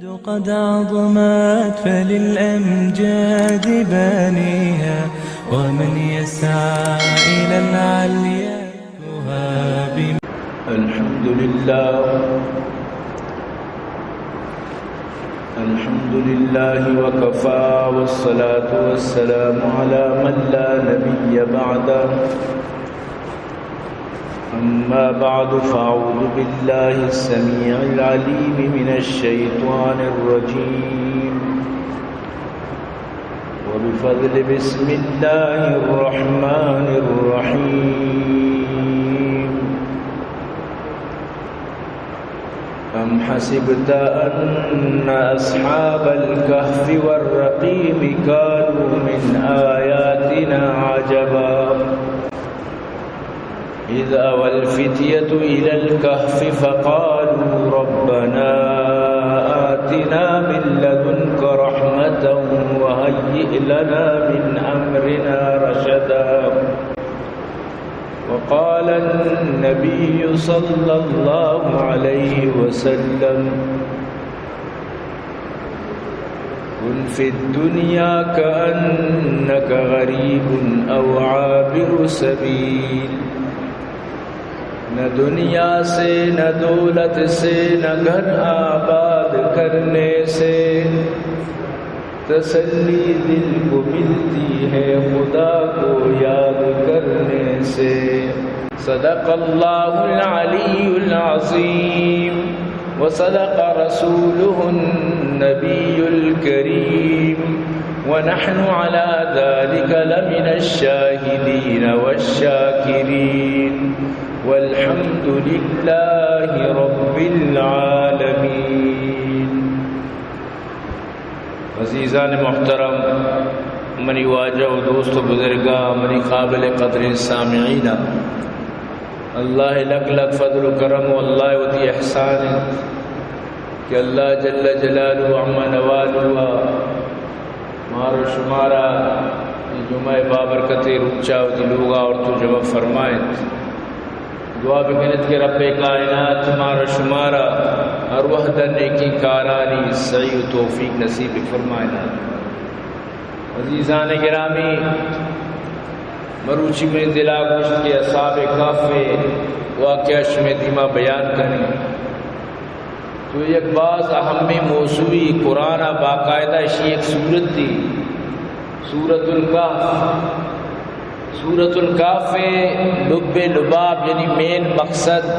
قد عظمت فللأمجاد بانيها، ومن يسعى إلى العليا يهاب. الحمد لله. الحمد لله وكفى، والصلاة والسلام على من لا نبي بعده. أما بعد، فأعوذ بالله السميع العليم من الشيطان الرجيم. وبفضل بسم الله الرحمن الرحيم. أم حسبت أن أصحاب الكهف والرقيم كانوا من آياتنا عجبا. إذ أوى الفتية إلى الكهف فقالوا ربنا آتنا من لدنك رحمة وهيئ لنا من أمرنا رشدا. وقال النبي صلى الله عليه وسلم، كن في الدنيا كأنك غريب أو عابر سبيل. نہ دنیا سے، نہ دولت سے، نہ گھر آباد کرنے سے، تسلی دل کو ملتی ہے خدا کو یاد کرنے سے۔ صدق اللہ العلی العظیم وصدق رسولہ النبی الکریم ونحن علی ذلک لمن الشاہدین والشاکرین والحمد للہ رب العالمین۔ عزیزان محترم، منی واجہ و دوست و بزرگاں، منی قابل قدریں سامعیناں، اللہ لک لک فضل و کرم و اللہ وتی احسان انت کہ اللہ جل جلالہ و عم نوالہ مارا شمارا اے جمعہ بابرکتیں روچا وتی لوگا آورت و جمع فرمائینت۔ دعا بکنت کہ رب کائنات مارا شمارا ہر وہد نیکیں کارانی سعی و توفیق نصیب فرمائینات۔ عزیزان گرامی، مروچی منی دلا گوشت کہ اصحاب کہف واقعہ شمے دیما بیان کنیں۔ تو یک باز اہمیں موضوعی، قرآن ء باقاعدہ اشی یک سورت دی، سورۃ الکہف۔ سورۃ الکہف ء لب لباب یعنی مین مقصد،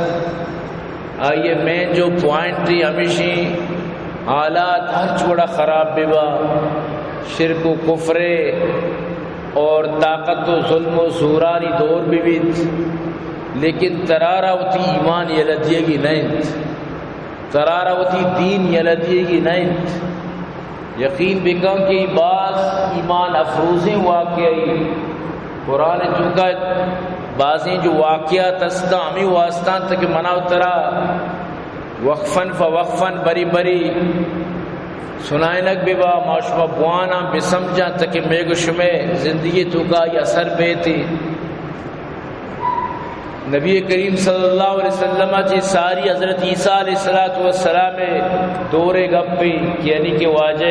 آئی ء مین جو پوائنٹ دی ہمیشی حالات ہر چوڑا خراب ببا، شرک و کفرے اور طاقت و ظلم و زورانی دور ببیت، لیکن ترارا وتی ایمان یلہ دیگی نہ انت۔ ترارا وتی دین یلہ دیگی نہ انت۔ یقین بکن کہ اے باز ایمان افروزیں واقعہ ای۔ قرآن توکا بازیں جو واقعات استاں، ہمیں واسطہ انت کہ منا و ترا وقفاً فوقفاً بری بری سنائینگ ببا، ما شما بواناں بسمجھاں تاکہ مئے گو شمئے زندگی توکا ای اثر بیتی۔ نبی کریم صلی اللہ علیہ وسلم ء چہ ساری حضرت عیسیٰ علیہ الصلوۃ والسلام ء دور ء گپ انت کہ یعنی کہ واجہ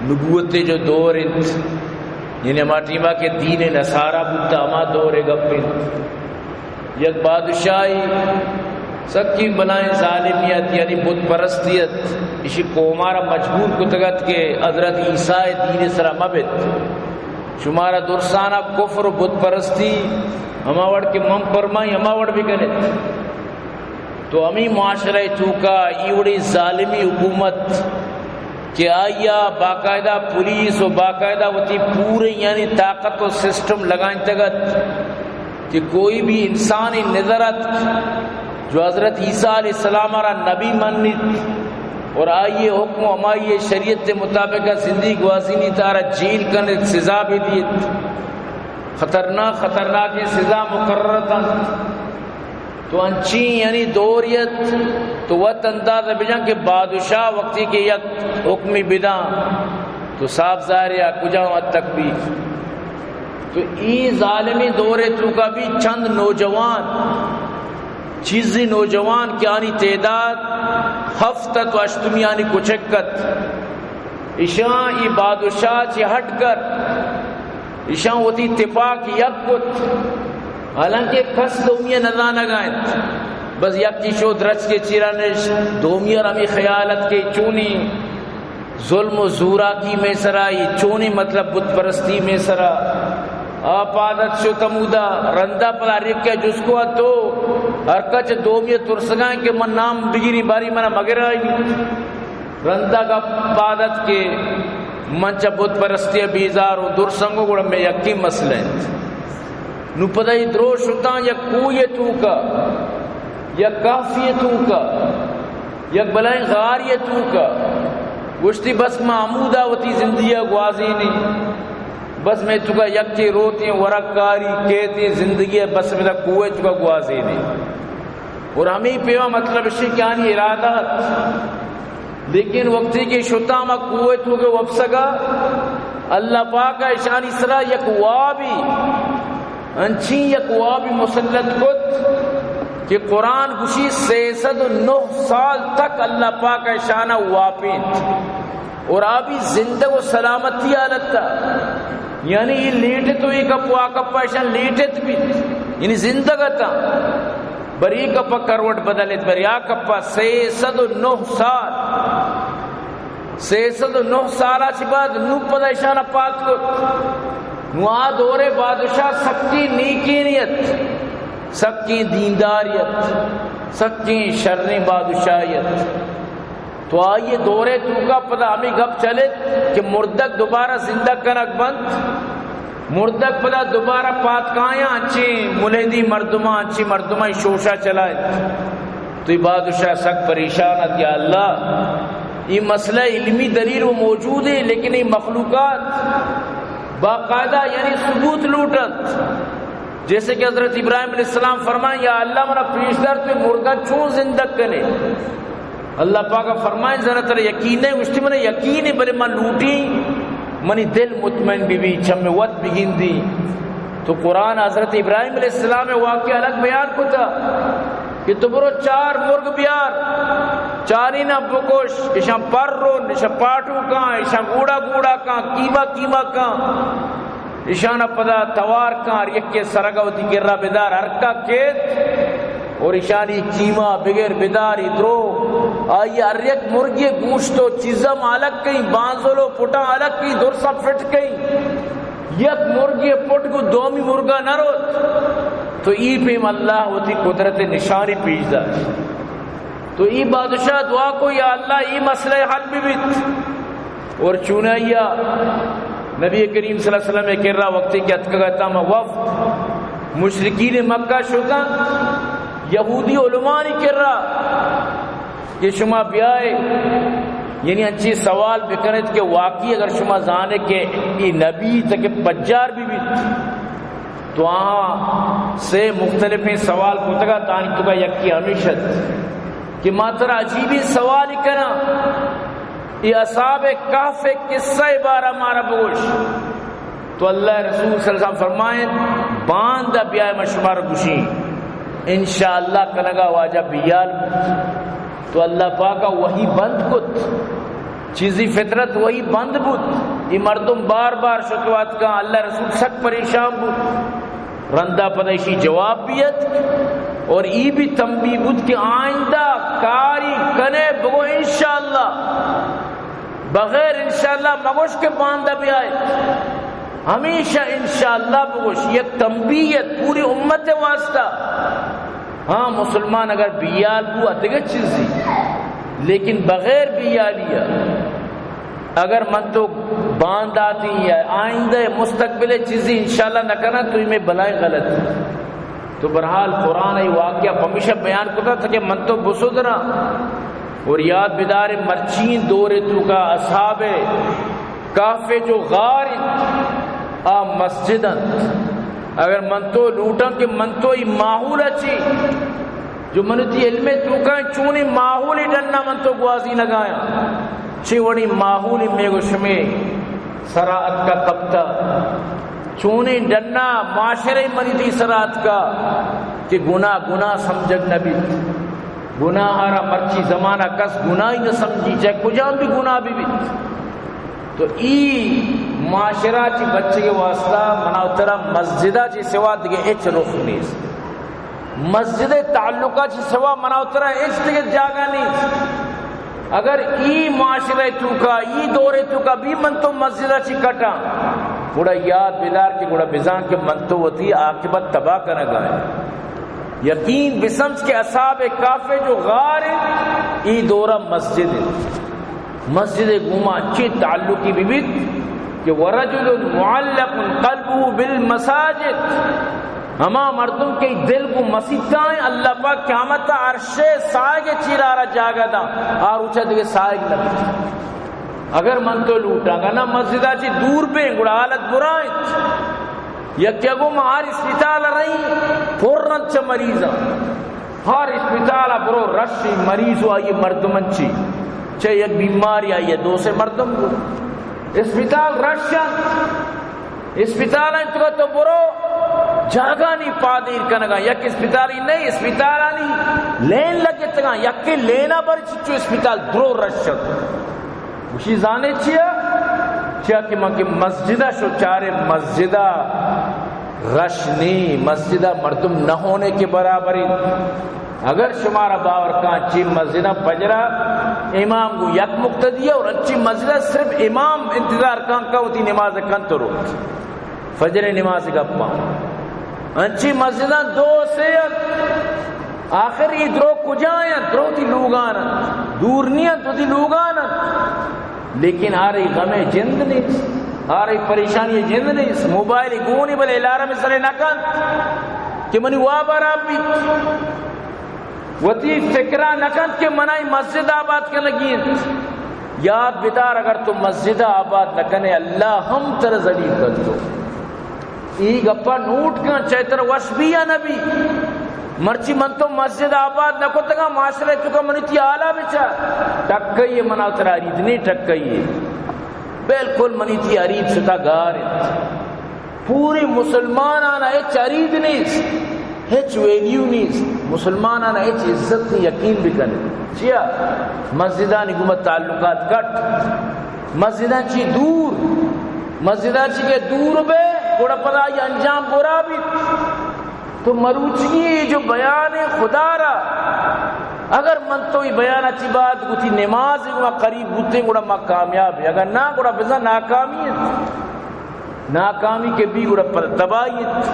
نبوت ء جو دور انت، یعنی ہما ٹیما کہ دین نصارہ بوتا، ہما دور ء گپ انت۔ یک بادشاہی سکی بلائیں ظالمیت یعنی بت پرستی ات، اشی قومارا مجبور کتگت کہ حضرت عیسیٰ ء دین سرا مبت۔ شمارا درسانا کفر و بت پرستی ہما وڑ کہ من پرمائی ہما وڑ بکنت۔ تو ہمیں معاشرہ توکا ای وڑی ظالمی حکومت کہ آئیا باقاعدہ پولیس و باقاعدہ وتی پورے یعنی طاقت و سسٹم لگائیں تگت کہ کوئی بھی انسانی نظر ات جو حضرت عیسیٰ علیہ السلام را نبی منیت اور آئی حکم و ہمائی شریعت مطابق زندگی گوازینی تارا جیل کنت، سزا بھی دیت، خطرناک خطرناکیں سزا مقرر اتنت۔ تو انچیں یعنی دوریت تو وت اندازہ بجن کہ بادشاہ وقتی کہ یک حکمی بداں تو صاف ظاہر یا کجا حد تک بھی۔ تو ای ظالمی دور توکا بھی چند نوجوان، چیزی نوجوان کہ آنی تعداد ہفت ات و ہشتمیانی کچک ات۔ اشاں ای بادشاہ چہ ہٹ کت، اشاں وتی تپاک یک کت، حالانکہ کس دومی ء نزانگ ء انت۔ بس یکی شو درچکے چیرا نشت، دومی ء ہمے خیال ات کہ چونی ظلم و زوراکی مئے سرا، ای چونی مطلب بت پرستی مئے سرا۔ آ پاد ات شت ہمودا، رندا پدا ہر یکے جست کو ات تو ہر کچ دومی ء ترسگائیں کہ من نام بگیری باری منا مگرائی۔ رندا گپ پاد ات کہ من چہ بت پرستی ء بیزار و درسنگو گڑا مئے یکی مسئلہ انت۔ نو پدا ای درو شتاں یک کوہی ء توکا، یک کہفی ء توکا، یک بلائیں غاری ء توکا۔ گوشتی، بس ما ہمودا وتی زندگی ء گوازینیں۔ بس مئے توکا یکے روتیں، ورگ کاری کیتیں، زندگی ء بس مئے کوہ ء توکا گوازینیں۔ اور ہمے پیما مطلب اشی کہ آنی ارادہ ات۔ لیکن وقتی کہ شتاں ہما کوہ ء توکا وپسگا، اللہ پاک ء اشانی سرا یک وابی، انچیں یک وابی مسلط کت کہ قرآن گوشی سئے سد و نہ سال تک اللہ پاک ء اشانا واپینت۔ اور آ بھی زندگ و سلامتی حالت ء، یعنی یہ لیٹت و یہ کپ و آ کپ ء اشان لیٹت بھی، یعنی زندگ اتاں۔ بری کپ ء کروٹ بدلت، بری آ کپ ء سئے سد و نہ سال، سئے سد و نہ سال ء چہ بعد نو پدا اشان ء پاد کت۔ نو آ دور ء بادشاہ سکیں نیکیں ات، سکیں دیندار ات، سکیں شریں بادشاہ ات۔ تو آئی ء دور ء توکا پدا ہمے گپ چلت کہ مردگ دوبارہ زندگ کنگ بنت، مردگ پدا دوبارہ پاد کایاں، انچیں ملحدی مردماں، انچیں مردماں شوشا چلائیت۔ تو اے بادشاہ سک پریشان ات، یا اللہ، اے مسئلہ علمی دلیل و موجود ہے، لیکن اے مخلوقات باقاعدہ یعنی ثبوت لوٹنت۔ جیسے کہ حضرت ابراہیم علیہ السلام فرمائیں، یا اللہ، منا پیش دار تو مردگاں چون زندگ کنے؟ اللہ پاک فرمائیں، زنا ترا یقین نہیں؟ گوشتی، منا یقین ہے، بلے من لوٹی منی دل مطمئن بی بی، چم وت بگندی۔ تو قرآن حضرت ابراہیم علیہ السلام واقعہ الگ بیان کتا کہ تو برو چار مرگ بیار، چاریناں بکش، اشاں پر رون، اشاں پاٹو کاں، اشاں گوڑا گوڑا کاں، قیمہ قیمہ کاں۔ اشانا پدا توار کن، ہر یکے سرگا وتی کرا بدار، ہر کا کیت اور اشانی قیمہ بگر بداری درو۔ آئی ہر یک مرگی گوشت و چیزاں الگ کئیں، بانزل و پٹاں الگ کئیں، درساں فٹ کئیں۔ یک مرگی پٹ گو دومی مرگا نہ روت۔ تو ای پیم اللہ وتی قدرت نشانی پیش داشت۔ تو ای بادشاہ دعا کو، یا اللہ، ای مسئلہ حل بی بیت۔ اور چونائیا نبی کریم صلی اللہ علیہ وسلم ء کرا وقتی کہ اتکگ ات ہما وفد مشرکین مکہ شتاں، یہودی علمانی کرا کہ شما بیائے، یعنی انچی سوال بکنت کہ واقعی اگر شما زانے کہ ای نبی تک پجار بی بیت، تو آہاں سے مختلفیں سوال کتگ ات، آنی توکا یکی ہمیش ات کہ ما ترا عجیبیں سوالے کناں، اے اصحاب کہف ء قصہ ء بارہ مارا بگوش۔ تو اللہ ء رسول صلی اللہ علیہ وسلم فرمائیں، باندا بیائے ما شمارا گوشیں۔ انشاءاللہ کنگا واجہ بیال بوت۔ تو اللہ پاکا وحی بند کت۔ چیزی فطرت وہی بند بوت۔ اے مردم بار بار شتوات کاں، اللہ رسول سک پریشان بوت۔ رندا پدا ایشی جواب بیت اور ای بھی تنبیہ بوت کہ آئندہ کاری کنے بگو انشاءاللہ، بغیر انشاءاللہ مگوش کہ باندا بیائے۔ ہمیشہ انشاءاللہ بگوش، یک تنبیہ ات پوری امت واسطہ۔ ہاں، مسلمان اگر بیال بو، دگہ چیزی، لیکن بغیر بیالی ء اگر من تو بانداتی یا آئندہ مستقبل چیزی انشاءاللہ نہ کناں، تو میں بلائیں غلط۔ تو بہرحال قرآن ای واقعہ پمیشہ بیان کتا تھا کہ من تو بسدراں۔ اور یاد بدار، مرچین دور توکا اصحاب کہف جو غار انت، آ مسجد انت۔ اگر من تو لوٹاں کہ من تو ای ماحول اچی، جو من تی علم توکا چونی ماحولی ڈنا من تو گوازی نگایاں، چی وڑی ماحولی میگو شمی سرا اتکا کپتا، چونی ڈنا معاشرے منی تی سرا اتکا کہ گناہ گناہ سمجھگ نبیت۔ گناہ را مرچی زمانہ کس گناہی نہ سمجھی، چاہے کجام بھی گناہ بھی بیت۔ تو ای معاشرہ چی بچگے واسطہ منا ترا مسجدہ چی سوا دگہ ہچ رخ نیست۔ مسجد تعلقہ چی سوا منا ترا ہچ دگہ جاگہ نیست۔ اگر ای معاشرہ توکا، ای دور توکا بھی من تو مسجدہ چی کٹاں، گڑا یاد بدار کہ گڑا بزان کہ من تو وتی عاقبت تباہ کنگا ہیں۔ یقین بسمجھ کہ اصحاب کہف جو غار انت، ای دورہ مسجد انت۔ مسجد گوما انچیں تعلقی ببیت کہ ورجل معلق قلبه بالمساجد، ہما مردم کہ دل گوں مسیتاں، اللہ پاک قیامت عرش سائگ چیرا را جاگہ دا، آ روچا دگہ سائگ نہ بیت۔ اگر من تو لوٹاں، اگر نہ مسجدہ چی دور بیں، گڑا حالت برا انت۔ یکے گوں ما ہر اسپتال رہی، پر انت چہ مریضاں۔ ہر اسپتال برو رشی مریض و آئی مردم انچی۔ چہ یک بیماری آئی دو سے مردم گو۔ اسپتال رش انت۔ اسپتال انت تو برو جاگانی پادیر کنگا۔ یک اسپتالی نہیں، اسپتالانی لین لگتگا۔ یک لینا بر چچو اسپتال درو رش انت۔ گوشی زانے چیا؟ چیا کہ من کہ مسجدہ شو چارے، مسجدہ رش نی، مسجدہ مردم نہ ہونے کے برابر انت۔ اگر شمارا باور کان چی مسجدہ پجرا امام گو یک مقتدی اور انچی مسجدہ صرف امام انتظار کان کا وتی نماز کن تو رو۔ فجر نماز گپاں۔ انچی مسجداں دو سے انت۔ آخر ای درو کجا انت؟ درو تی لوگان انت۔ دور نی انت، وتی لوگان انت۔ لیکن آرے غم جند نیست، آرے پریشانی جند نیست۔ موبائل گونی بلے الارم سرے نہ کنت کہ منی واب حراب بیت۔ وتی فکرا نہ کنت کہ منائی مسجد آباد کنگی انت۔ یاد بدار، اگر تو مسجد آباد نہ کنے، اللہ ہم تر ذلیل کنتو۔ ای گپا نوٹ کن، چاہے تر وش بی یا نہ بی۔ مرچی من تو مسجد آباد نہ کتگا، معاشرہ توکا منی تی حالا بچا۔ ٹکئی منا ترا ارید نی ٹکئی۔ بالکل منی تی ارید شتا گار انت۔ پوری مسلمانانا ہچ ارید نیست، ہچ ویلیو نیست، مسلمانانا ہچ عزت نی، یقین بکن۔ چیا؟ مسجدانی گوما تعلقات کٹ، مسجدان چی دور، مسجدان چی کہ دور بے، گڑا پدا ای انجام برا بیت۔ تو مروچی جو بیان خدا را، اگر من تو ای بیان چی بعد گوتی نماز گوما قریب بوتیں، گڑا ما کامیاب ہیں، اگر نہ، گڑا بزاں ناکامی انت۔ ناکامی کہ بی گڑا پر تباہی انت۔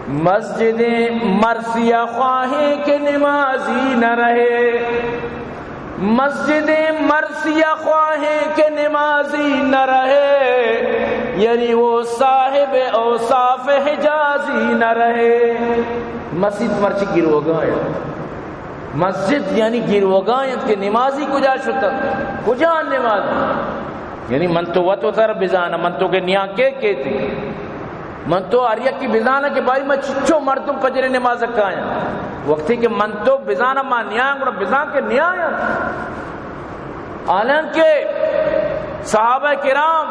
مسجدیں مرثیہ خواہیں کہ نمازی نہ رہے، مسجدیں مرثیہ خواہیں کہ نمازی نہ رہے، یعنی وہ صاحب اوصاف حجازی نہ رہے۔ مسیت مرچی گروگا انت۔ مسجد یعنی گروگا انت کہ نمازی کجا شتن؟ کجا نماز؟ یعنی من تو وت وتر بزاناں، من تو کہ نیاں کے کیتی؟ من تو ہر یکی بزاناں کہ بھائی من چچو مردم فجر نماز کایاں۔ وقتی کہ من تو بزاناں ما نیاں، گڑا بزان کہ نیاں۔ حالانکہ صحابہ کرام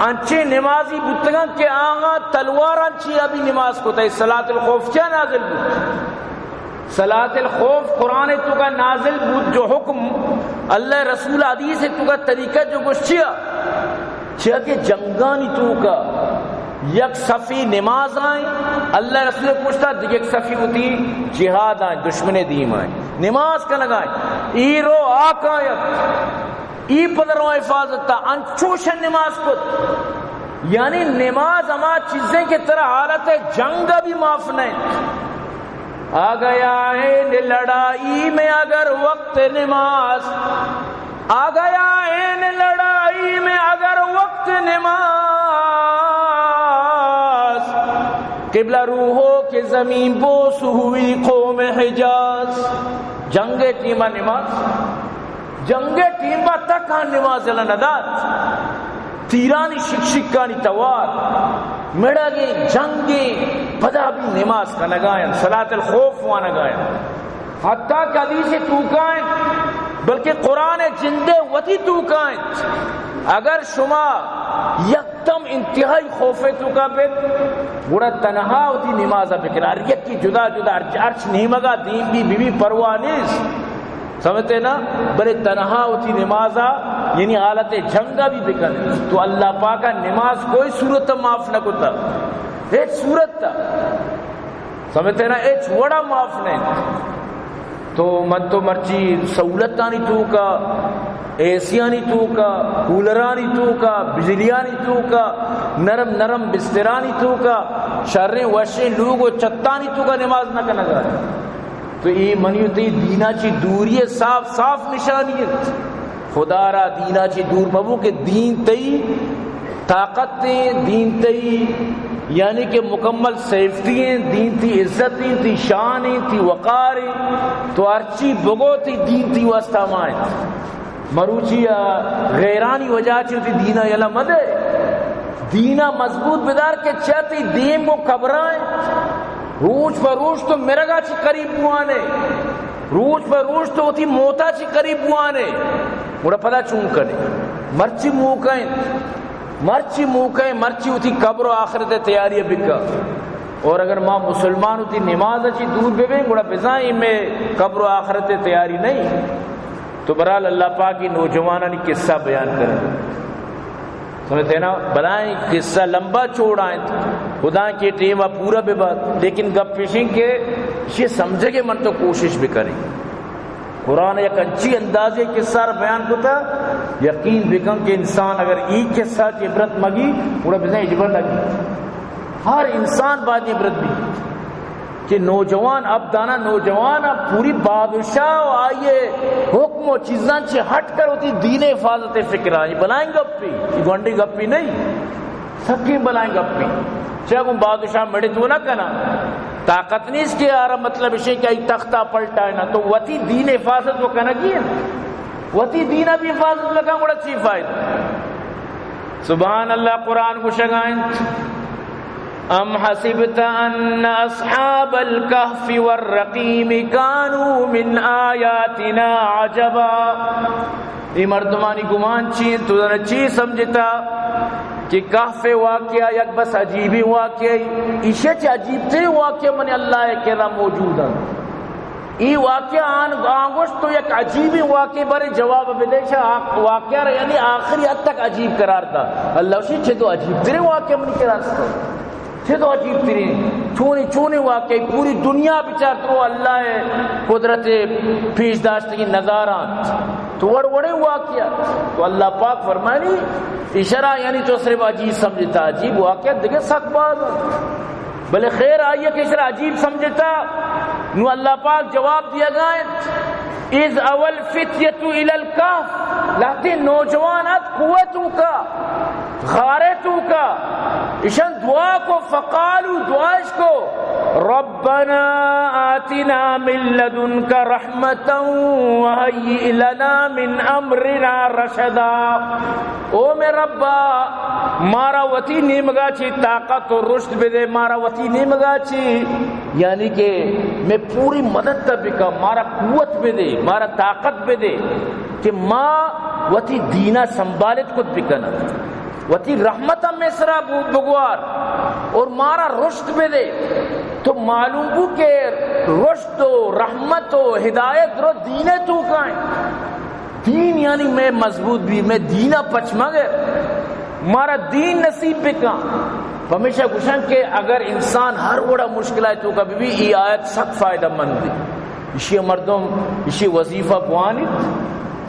انچیں نمازی بوتگاں کہ آہاں تلواراں چی ابھی نماز کو تئی صلاۃ الخوف چیا نازل بوت؟ صلاۃ الخوف قرآن توکا نازل بوت جو حکم، اللہ رسول حدیث توکا طریقہ جو گوشت چیا؟ چیا کہ جنگانی توکا یک صفی نماز آئیں، اللہ رسول پشتا، دیگہ یک صفی وتی جہاد آئیں، دشمن دیم آئیں، نماز کنگائیں۔ ای رو آ کایت، ای پدر و حفاظت تا انچوش نماز کت۔ یعنی نماز ہما چیزیں کہ ترا حالت جنگ بھی معاف نہیں۔ آ گیا عین لڑائی میں اگر وقت نماز، آ گیا عین لڑائی میں اگر وقت نماز، قبلہ رو ہو کہ زمین بوس ہوئی قوم حجاز۔ جنگ ٹیمہ نماز، جنگ ٹیمہ تک آ نماز یلہ ندات۔ تیرانی شکشکانی توار، مڑگیں جنگیں، پدا بھی نماز کنگائیں، صلاۃ الخوف وانگائیں۔ حتیٰ کہ حدیث توکائیں، بلکہ قرآن جندے وتی توکائیں۔ اگر شما یکدم انتہائی خوف ءِ توکا بیت، گڑا تنہا وتی نماز ءَ بکن۔ ہر یکی جدا جدا، ہر، ہرچ نیمگا دیم بی، بی بی، پرواہ نیست۔ سمجھتے نا؟ بلے تنہا وتی نماز ءَ، یعنی حالت جنگ ءَ بھی بکن، تو اللہ پاک ءَ نماز کوئی صورت ءَ معاف نہ کتا، ہچ صورت ءَ۔ سمجھتے نا؟ ہچ وڑا معاف نہیں۔ تو من تو مرچی سہولتانی توکا، اے سیانی توکا، کولرانی توکا، بجلیانی توکا، نرم نرم بسترانی توکا، شریں وشیں لوگ و چتانی توکا نماز نہ کنگا۔ تو اے منی و تئی دینا چی دوری ءِ صاف صاف نشانی انت۔ خدا را دینا چی دور مبو کہ دین تئی طاقت ایں، دین تئی یعنی کہ مکمل سیفٹی ایں، دین تئی عزت ایں، تئی شان ایں، تئی وقار ایں۔ تو ہرچی بگو تئی دین تئی واسطہ مان انت۔ مروچی ءَ غیرانی وجہ چی وتی دینا یلہ مدے۔ دینا مضبوط بدار کہ چہ تئی دیم گوں قبراں انت۔ روچ پہ روچ تو مرگا چی قریب بوانے۔ روچ پہ روچ تو وتی موتا چی قریب بوانے۔ گڑا پدا چون کنے؟ مرچی موقع انت۔ مرچی موقع انت، مرچی وتی قبر و آخرت ءِ تیاری بکا۔ اور اگر ما مسلمان وتی نماز چی دور ببیں، گڑا بزاں اے مئے قبر و آخرت ءِ تیاری نہیں۔ تو برحال اللہ پاک اے نوجوانانی قصہ بیان کرے۔ سمجھتے نا؟ بلائیں قصہ لمبا چوڑا انت، خدا کہ ٹیم ءَ پورا ببات، لیکن گپ ایش انت کہ ایشی سمجھگ ءِ من تو کوشش بکنیں۔ قرآن یک انچی اندازے قصہ را بیان کتا، یقین بکن کہ انسان اگر اے قصہ چی عبرت مگی، گڑا بزاں ہچبر نگی۔ ہر انسان باید عبرت بی کہ نوجوان، اب دانا نوجوان، اب پوری بادشاہ و آئی حکم و چیزاں چی ہٹ کر وتی دین حفاظت فکر آئی۔ بلائیں گپی، اے گونڈی گپی نہیں۔ سکیں بلائیں گپی۔ چہ گوں بادشاہ مڑت و نہ کنا۔ طاقت نیست کہ آرا مطلب اشے کہ ای تختہ پلٹائے نا۔ تو وتی دین حفاظت و کنگی انت۔ وتی دین ابھی حفاظت نہ کن، گڑا چی فائدہ؟ سبحان اللہ، قرآن گوشگا انت، ام حسبت ان اصحاب الکهف والرقیم کانوا من آیاتنا عجبا۔ اے مردمانی گمان چی انت؟ تو دانا چی سمجھتا کہ کہف واقعہ یک بس عجیبیں واقعہ، ایشی چہ عجیب تریں واقعہ من اللہ ءِ کرا موجود انت۔ اے واقعہ آن، آنگوشت تو یک عجیبیں واقعہ بارے جواب بدے، چہ آ-، واقعہ را یعنی آخری حد تک عجیب قرار دا۔ اللہ اشی چہ تو عجیب تریں واقعہ منی کرا است۔ چہ تو عجیب تریں، چونیں چونیں واقعہ، پوری دنیا بچار تو اللہ ءِ قدرت ءِ پیش داشتگی نظارہ انت۔ تو وڑ وڑیں واقعہ۔ تو اللہ پاک فرمانی، اشرا یعنی تو صرف عجیب سمجھتا، عجیب واقعہ دگہ سک باز انت۔ بلے خیر آئی کہ اشرا عجیب سمجھتا، نو اللہ پاک جواب دیگا انت، اذ اوی الفتیۃ الی الکہف، لہتے نوجوان ات کوہ توکا، غارے توکا، اشان دعا کو، فقالوا، دعا اش کو، ربنا آتنا من لدنک رحمة وهیئ لنا من امرنا رشدا۔ او مئے ربا، مارا وتی نیمگا چی طاقت و رشد بدے، مارا وتی نیمگا چی، یعنی کہ مئے پوری مدد تا بکا، مارا قوت بدے، مارا طاقت بدے کہ ما وتی دینا سنبھالت کت بکنا۔ وتی رحمت مئے سرا بو-، بگوار اور مارا رشد بدے۔ تو معلوم بو کہ رشد و رحمت و ہدایت درو دین توکا انت۔ دین یعنی مئے مضبوط بی، مئے دینا پچ مگے، مارا دین نصیب بکن۔ پمیشا گوشن کہ اگر انسان ہر وڑا مشکلات توکا ببی، ای آیت سک فائدہ مند بی۔ اشی مردم اشی وظیفہ بوانیت،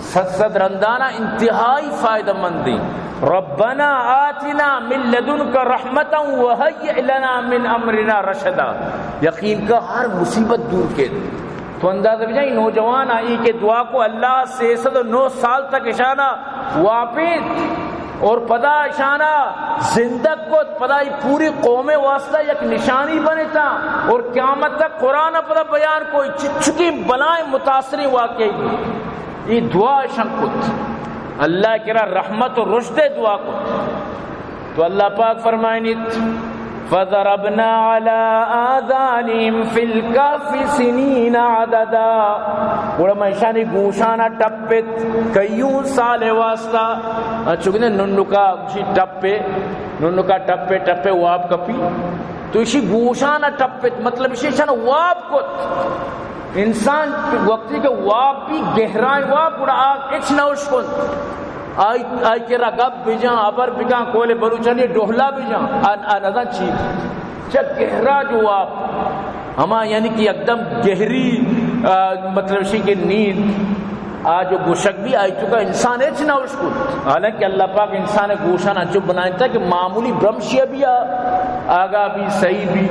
صد صد رندانا انتہائی فائدہ مندیں۔ ربنا آتنا من لدنک رحمة وهیئ لنا من امرنا رشدا۔ یقین کا ہر مصیبت دور کیت۔ تو اندازہ بجائیں نوجوان آئی کہ دعا کو اللہ سے سد و نو سال تک اشانا واپیت اور پدا اشانا زندگ کت، پدا ای پوری قوم واسطہ یک نشانی بنتا اور قیامت تک قرآن پدا بیان کو، چچکی بلائیں متاثریں واقعی۔ ای دعا اشان کت، اللہ کرا رحمت و رشد دعا کت۔ تو اللہ پاک فرمائنیت، فضربنا على آذانهم في الكهف سنين عددا۔ گڑا ما اشانی گوشانا ٹپت کئیون سال واسطہ۔ چونکہ ننکا اشی ٹپے، ننکا ٹپے ٹپے واب کپی، تو اشی گوشانا ٹپت، مطلب اشی اشانا واب کت۔ انسان وقتی کہ واب بی، گہرائیں واب، گڑا آ ہچ نہ اشکنت۔ آئی، آئی کرا گپ بجاں، ہبر بکاں، قول بلوچانی ڈوہلا بجاں، آ، آ نزان چی۔ چہ گہرا جو واب، ہما یعنی کہ یکدم گہری، آ، مطلب شی کہ نیند، آ جو گوشگ بی، آئی توکا انسان ہچ نہ اشکنت۔ حالانکہ اللہ پاک انسان گوشان انچو بنائینتا کہ معمولی برمشی بی آ، آگاہ بی، صحیح بی،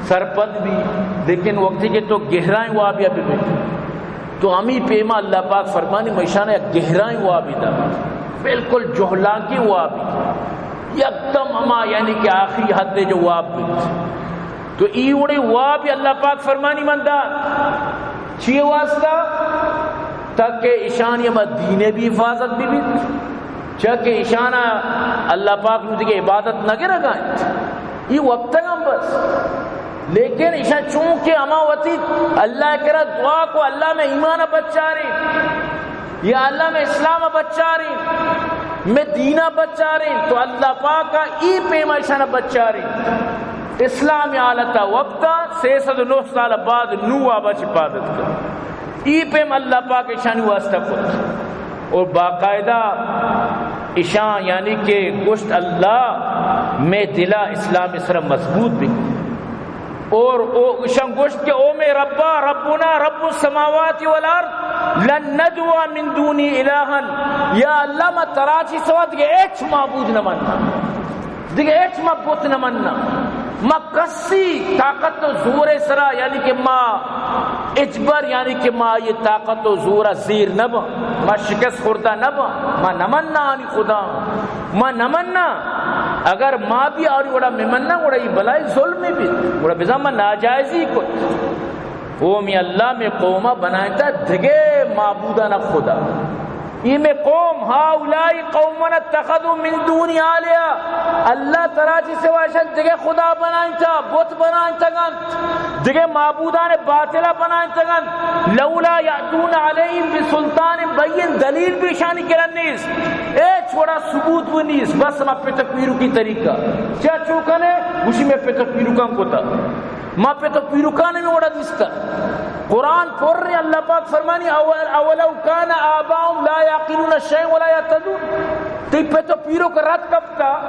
سرپد بی، لیکن وقتی کہ تو گہرائیں وابیا ببی، تو ہمی پیما اللہ پاک فرمانی، ما اشانا یک گہرائیں وابی دا، بالکل جہلانکی وابی، یکدم ہما یعنی کہ آخری حد جو واب بیت۔ تو ای وڑیں وابی اللہ پاک فرمانی من دا، چی واسطہ؟ تاکہ اشانی ہما دینے بی حفاظت بی بیت، چہ کہ اشانا اللہ پاک نو دگہ عبادت نہ گرگا انت۔ ای وپتگ ہم بس۔ لیکن ایشاں چونکہ ہما وتی اللہ کرا دعا کو، اللہ میں ایمان بچارے، یا اللہ میں اسلام بچارے، میں دینا بچارے، تو اللہ پاک ای پیما ایشانا بچارے۔ اسلام حالتا وپتا، سے سد و نہ سال بعد نو آبا چی پادت کا۔ ای پیم اللہ پاک ایشانی واسطہ کت۔ اور باقاعدہ اشاں یعنی کہ گوشت، اللہ میں دلا اسلام سر مضبوط بی۔ اور او اشاں گوشت کہ او میں ربا، ربنا رب السماوات والارض، لن ندعو من دونی الہا، یا اللہ ما ترا چی سوا دگہ ہچ معبود نہ مننا۔ دگہ ہچ ما بت نہ مننا۔ ما کسی طاقت و زور سرا، یعنی کہ ما اجبر، یعنی کہ ما یہ طاقت و زور زیر نہ باں، ما شکست خوردہ نہ باں، ما نہ مننا آنی خدا، ما نہ مننا۔ اگر ما بھی آری وڑا میں مننا، وڑا یہ بلائی ظلم بھی، وڑا بزا ما ناجائزی کو۔ او می اللہ، می قوما بنائینتا دگہ معبودان خدا۔ ای می قوم، هؤلاء قومنا اتخذوا من دونی آلهة، اللہ ترا چی سوا اشان دگہ خدا بنائینتا، بت بنائینتگنت، دگہ معبودان باطلا بنائینتگنت۔ لولا یأتون علیهم بسلطان بین، دلیل بھی اشانی کرا نیست۔ ہچ وڑا ثبوت بھی نیست، بس ما پت پیرکی طریقہ۔ چیا چو کنے؟ گوشی میں پت پیرکان کتا۔ ما پت و پیرکان ہمے وڑا دیستا۔ قرآن پر اللہ پاک فرمانی، اول-، اولو کان آباؤہم لا یعقلون شیئا ولا یہتدون۔ تئی پت و پیرک رد کپتا،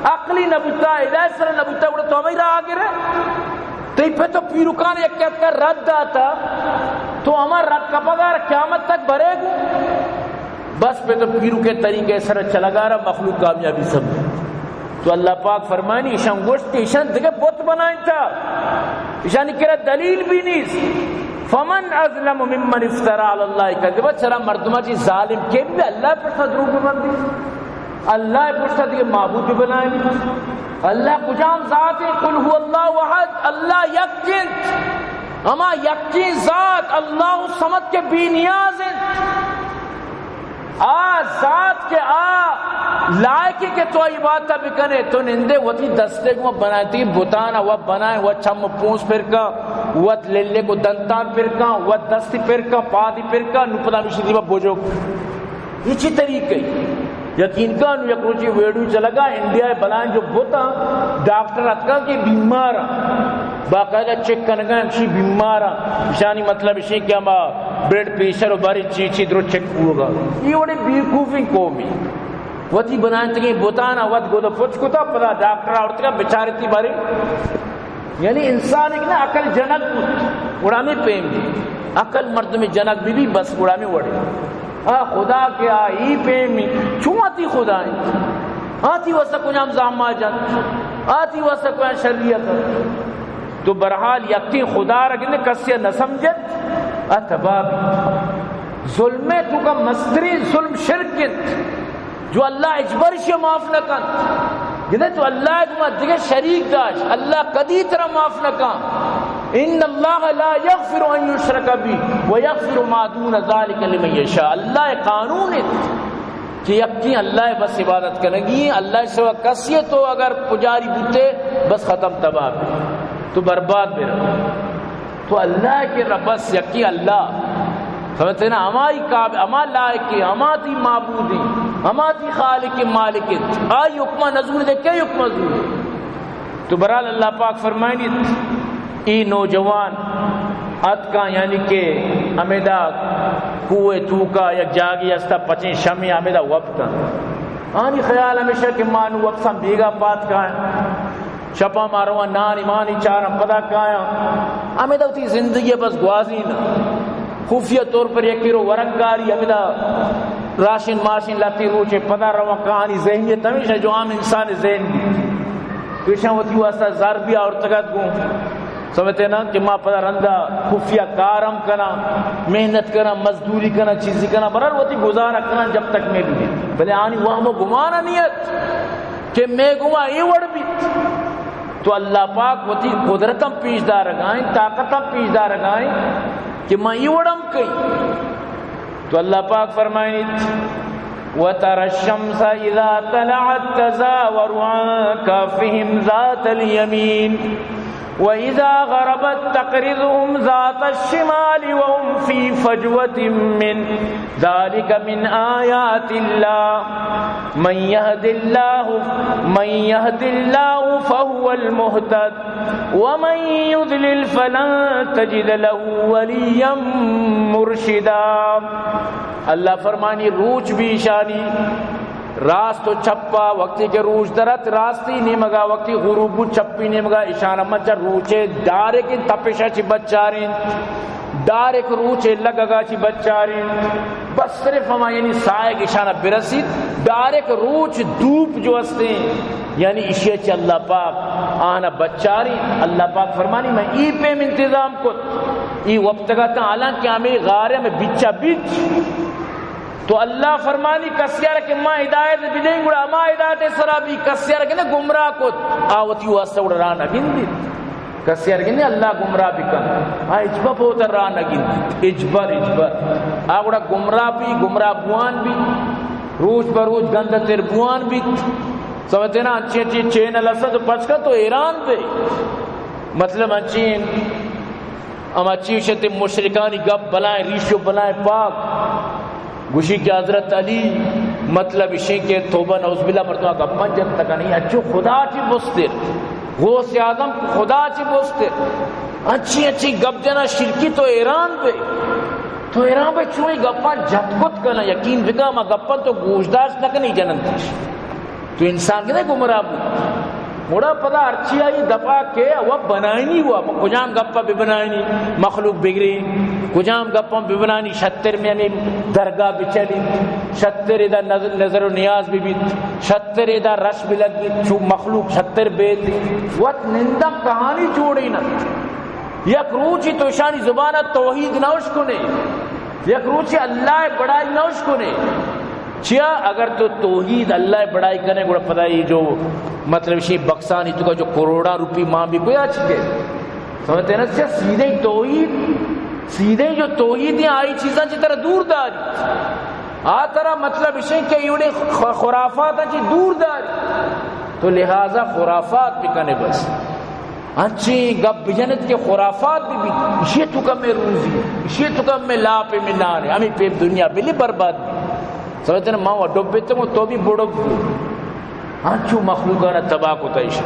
عقلی نبوتا، ہدایت سر نبوتا، گڑا تو ہمیں راہ گرے۔ تئی پت و پیرکان یک کتا رد داتا، تو ہما رد کپگا قیامت تک برے گو۔ بس پت و پیرکے طریقے سر چلگا را مخلوق کامیابی سمجھ۔ تو اللہ پاک فرمانی، ایشان گوشت کہ ایشان دگہ بت بنائینتا، ایشانی کرا دلیل بھی نیست۔ فمن اظلم ممن افترى على الله كذبا، چرا مردما چی ظالم کے بھی اللہ پر دروغ بندی، اللہ پر دگہ معبود بنائینی۔ اللہ کجام ذات ہے؟ قل هو الله احد، اللہ یک انت، ہما یکیں ذات اللہ الصمد کہ بے نیاز انت۔ آ ذات کہ آ لائقی کہ تو عبادت بکنے، تو نندے وتی دستے گو بنائیں، تئی بتانا و بنائیں، و چم پونس پر کن، و للے کو دنتان پر کن، و دستی پر کن، پادی پر کن، نو پدا نوشی دیما بوجو۔ یہ چی طریقہ ہے؟ یقین کن، یک روچی ویڈیو چلگا، انڈیا بلائیں جو بتا، ڈاکٹر اتکا کہ بیمار، باقاعدہ چیک کنگا، ہمشی بیمار، اشانی مطلب اشی کہ ہما بلڈ پریشر و باری چی چی درو چیک ہوگا۔ یہ وڑے بیوقوفیں قومی۔ وتی بنائیں تگیں بتانا وت گود پچ کتا، پدا ڈاکٹر آورتگا بچارتی باری۔ یعنی انسان ایک نا عقل جنک بود، گڑا ہمیں پیم دی۔ عقل مردم جنک بی بی بس گڑا ہمیں وڑے۔ آ خدا کہ آ ای پیمی، چون آتی خدا انت؟ آتی واسطہ کجام زہما جنت؟ آتی واسطہ کجام شریعت انت؟ تو برحال یقین خدا را گندے کسی نہ سمجھت، آ تباہ بیت۔ ظلم تو کا مستری ظلم شرک انت۔ جو اللہ اجبر شے معاف نہ کنت۔ گندے تو اللہ گما دگہ شریک داشت، اللہ کدی ترا معاف نہ کن۔ ان اللہ لا یغفر ان یشرک بہ و یغفر ما دون ذلک لمن یشاء۔ اللہ قانون انت۔ کہ یکیں اللہ ءِ بس عبادت کنگی ایں، اللہ ءِ سوا کسی ءَ تو اگر پجاری بوتے، بس ختم، تباہ بے، تو برباد بے۔ تو اللہ ءِ کرا بس یکیں اللہ، سمجھتے نا، ہمائی قاب-، ہما لائق ایں، ہما تئی معبود ایں، ہما تئی خالق مالک ایں، آئی حکمہ نزور دے، کئی حکمہ زور؟ تو برحال اللہ پاک فرمائنیت، اے نوجوان اتکاں، یعنی کہ ہمیدا کوہ توکا یک جاگے استا، پچیں شمے ہمیدا وپتاں۔ آنی خیال ہمیشہ کہ ما نوں وپساں، بیگاہ پاد کایاں، شپا ما رواں نانی مانی چاراں، پدا کایاں۔ ہمیدا وتی زندگی بس گوازیناں۔ خفیہ طور پر یکے رو ورگ کاری، ہمیدا راشن ماشن لہتیں روچے، پدا رواں کایاں۔ آنی ذہنیت ہمیشہ جو عام انسان ذہن بیت۔ تو ایشاں وتی واسطہ زر بھی آورتگ ات گوں، سمجھتے نا، کہ ما پدا رندا خفیہ کار ہم کناں، محنت کناں، مزدوری کناں، چیزی کناں، برحال وتی گزارہ کناں جب تک مئے بہ بیت۔ بلے آنی وہم و گمان نہ ات کہ مئے گوما اے وڑ بیت۔ تو اللہ پاک وتی قدرت ہم پیش دارگائیں، طاقت ہم پیش دارگائیں کہ ما اے وڑ ہم کئی۔ تو اللہ پاک فرمائنیت، وترى الشمس إذا طلعت تزاور عن كهفهم ذات اليمين وإذا غربت تقرضهم ذات الشمال وهم في فجوة منه ذلك من آيات الله من يهد الله من يهد الله فهو المهتد ومن يضلل فلن تجد له وليا مرشدا۔ اللہ فرمانی، روچ بھی ایشانی راست و چپا، وقتی کہ روچ درت راستی نیمگا، وقتی غروب بوت چپی نیمگا، ایشان ہم چہ روچے ڈائریکٹ تپشا چی بچارین، ڈائریکٹ روچے لگگا چی بچارین۔ بس صرف ہما، یعنی سائگ ایشانا برسیت، ڈائریکٹ روچ دوپ جو ہستیں، یعنی ایشی چہ اللہ پاک آنا بچاری۔ اللہ پاک فرمانی، من ای پیم انتظام کت، ای وپتگا تاں، حالانکہ ہمیں غارے میں بچا بچ۔ تو اللہ فرمانی، کسیار کہ ما ہدایت بدیں، گڑا ہما ہدایت سرا بھی، کسیار کہ نے گمراہ کت، آ وتی واسطہ گڑا راہ نہ گندیت۔ کسے ارگندے اللہ گمراہ بکن، آ ہچبر پہ وتا راہ نہ گندیت، ہچبر، ہچبر۔ آ گڑا گمراہ بی، گمراہ بوان بی، روچ بہ روچ گندہ تر بوان بیت۔ سمجھتے نا، انچیں انچیں چینل است تو پچ کن تو حیران بے۔ مطلب انچیں، ہما چی گوشتے مشرکانی گپ بلائیں ریش و بلائیں پاک۔ گوشی کہ حضرت علی، مطلب اشیں کہ توبہ نعوذ باللہ مردم گپاں جت کنی، اچو خدا چی بستر، غوث اعظم خدا چی بستر، اچھی اچھی گپ جنا شرکی۔ تو حیران بے، تو حیران بے چوئی گپاں جت کت کنا، یقین بکا ما گپاں تو گوشداشت نہ کنی جننتش۔ تو انسان کدے گمراہ بوت؟ گڑا پدا ہرچی آئی دپا کہ و بنائینی، و کجام گپا بہ بنائینی، مخلوق بگری، کجام گپا بہ بنائینی، شتر میں ہمیں درگاہ بچلی، شتر ادا نظر، نظر و نیاز بہ بیت، شتر ادا رش بہ لگ بیت، چو مخلوق شتر بیت، وت نندم کہانی جوڑی نہ۔ یک روچی تو شانی زبان توحید نہ اشکنے، یک روچی اللہ بڑائی نہ اشکنے۔ چیا؟ اگر تو توحید اللہ بڑائی کنے، گڑا پدا ای جو مطلب شی بکسانی تو کا جو کروڑاں روپی مان بی کوئی اچ کے۔ سمجھتے نا؟ چیا سیدھے توحید، سیدھے جو توحید ہیں، آئی چیزاں چی طرح دور داری۔ آ طرح مطلب اشیں کہ ایوڑے خ-، خرافات چی دور داری۔ تو لہذا خرافات بکنے بس۔ انچیں گپ بجنت کہ خرافات بہ بیت، اشی تو کم میں روزی، اشی تو کم میں لاپ میں نانے، ہمیں پیم دنیا بلی برباد بی۔ سمجھتے نا، ما و ڈوبے تو، تو بھی بڑک بو۔ انچو مخلوقانا تباہ کو تیش۔